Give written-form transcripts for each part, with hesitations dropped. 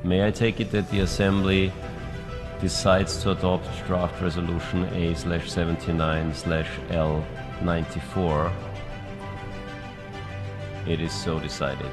May I take it that the Assembly decides to adopt draft resolution A/79/L94? It is so decided.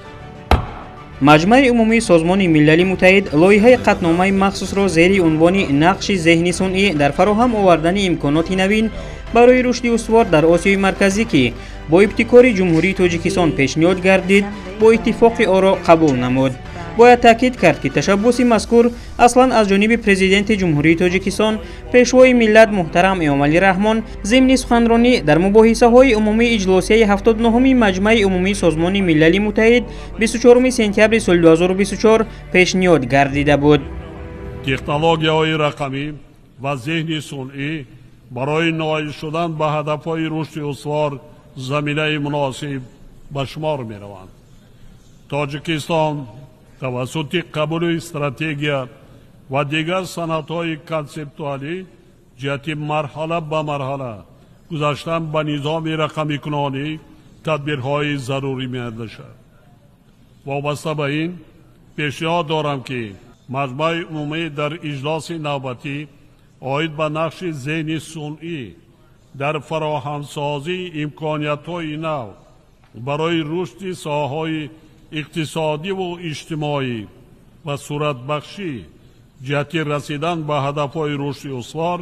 Маҷмаи умумии Созмони Милали Муттаҳид лоиҳаи қатъномаи махсусро зери унвони нақши зеҳни сунъӣ дар фароҳам овардани имконоти навин барои рушди устувор дар Осиёи Марказӣ, ки бо ибтикори Ҷумҳурии Тоҷикистон пешниҳод гардид, бо иттифоқи оро қабул намуд. Бояд таъкид кард, ки ташаббуси мазкур аслан аз ҷониби Президенти Ҷумҳурии Тоҷикистон, Пешвои миллат муҳтарам Эмомалӣ Раҳмон зимни суханронӣ дар мубоҳисаҳои умумии иҷлосияи 79-уми Маҷмаи умумии Созмони Милали Муттаҳид 24 сентябри соли 2024 пешниҳод гардида буд. Технологияҳои рақамӣ ва зеҳни сунъӣ барои ноил шудан ба ҳадафҳои рушди устувор заминаи муносиб ба шумор мераванд. Тоҷикистон тавассути қабули стратегия ва дигар санадҳои консептуалӣ ҷиҳати марҳала ба марҳала гузаштан ба низоми рақамикунонӣ тадбирҳои зарурӣ меандешад. Вобаста ба ин пешниҳод дорам, ки Маҷмаи умумӣ дар иҷлоси навбатӣ оид ба нақши зеҳни сунъӣ дар фароҳамсозии имкониятҳои нав барои рушди соҳаҳои иқтисодиву иҷтимоӣ ва суратбахшӣ ҷиҳати расидан ба ҳадафҳои рушди устувор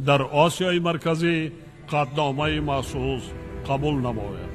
дар Осиёи Марказӣ қатъномаи махсус қабул намояд.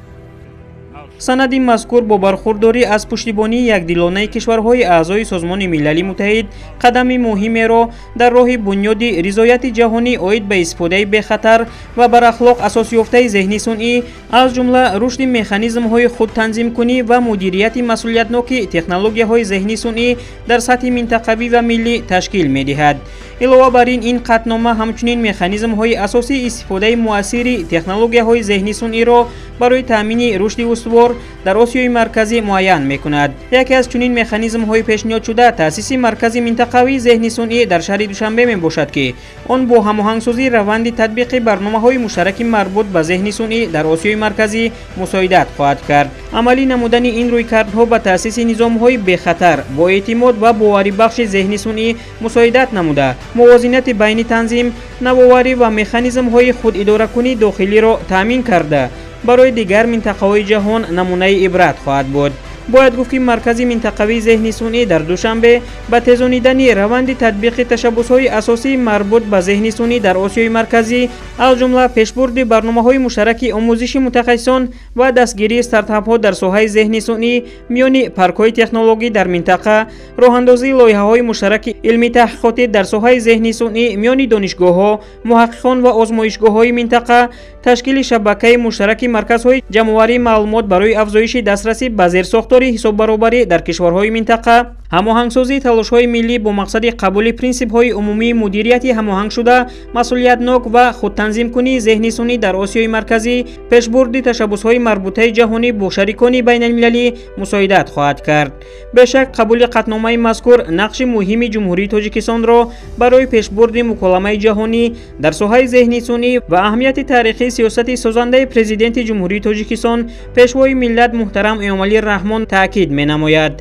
Санади мазкур бо бархурдорӣ аз пуштибонии якдилонаи кишварҳои аъзои Созмони Милали Муттаҳид қадами муҳимеро дар роҳи бунёди ризояти ҷаҳонӣ оид ба истифодаи бехатар ва бар ахлоқ асосёфтаи зеҳни сунъӣ, аз ҷумла рушди механизмҳои худтанзимкунӣ ва мудирияти масъулиятноки технологияҳои зеҳни сунъӣ дар сатҳи минтақавӣ ва миллӣ ташкил медиҳад. Илова бар ин, ин қатънома ҳамчунин механизмҳои асосии истифодаи муассири технологияҳои зеҳни сунъиро барои таъмини рушди устувор дар Осиёи Марказӣ муайян мекунад. Яке аз чунин механизмҳои пешниҳодшуда таъсиси маркази минтақавии зеҳни сунъӣ дар шаҳри Душанбе мебошад, ки он бо ҳамоҳангсозии раванди татбиқи барномаҳои муштараки марбут ба зеҳни сунъӣ дар Осиёи Марказӣ мусоидат хоҳад кард. Амалӣ намудани ин рӯйкардҳо ба таъсиси низомҳои бехатар, боэътимод ва боварибахши зеҳни сунъӣ мусоидат намуда, мувозинати байни танзим, навоварӣ ва механизмҳои худидоракунии дохилиро таъмин карда, барои дигар минтақаҳои ҷаҳон намунаи ибрат хоҳад буд. Бояд гуфт, ки маркази минтақавии зеҳни сунъӣ дар Душанбе ба тезонидани раванди татбиқи ташаббусҳои асосии марбут ба зеҳни сунъӣ дар Осиёи Марказӣ, аз ҷумла пешбурди барномаҳои муштараки омӯзиши мутахассисон ва дастгирии стартапҳо дар соҳаи зеҳни сунъӣ миёни паркҳои технологӣ дар минтақа, роҳандозии лоиҳаҳои муштараки илмӣ таҳқиқотӣ дар соҳаи зеҳни сунъӣ миёни донишгоҳҳо, муҳаққиқон ва озмоишгоҳҳои минтақа, ташкили шабакаи муштараки марказҳои ҷамъоварии маълумот барои афзоиши дастрасӣ ба зерсохтори ҳисоббаробарӣ дар кишварҳои минтақа, ҳамоҳангсозии талошҳои миллӣ бо мақсади қабули принсипҳои умумии мудирияти ҳамоҳангшуда, масъулиятнок ва худтанзимкунии зеҳни сунъӣ дар Осиёи Марказӣ, пешбурди ташаббусҳои марбутаи ҷаҳонӣ бо шарикони байналмилалӣ мусоидат хоҳад кард. Бешак, қабули қатъномаи мазкур нақши муҳими Ҷумҳурии Тоҷикистонро барои пешбурди муколамаи ҷаҳонӣ дар соҳаи зеҳни сунъӣ ва аҳамияти таърихии сиёсати созандаи Президенти Ҷумҳурии Тоҷикистон, Пешвои миллат муҳтарам Эмомалӣ Раҳмон таъкид менамояд.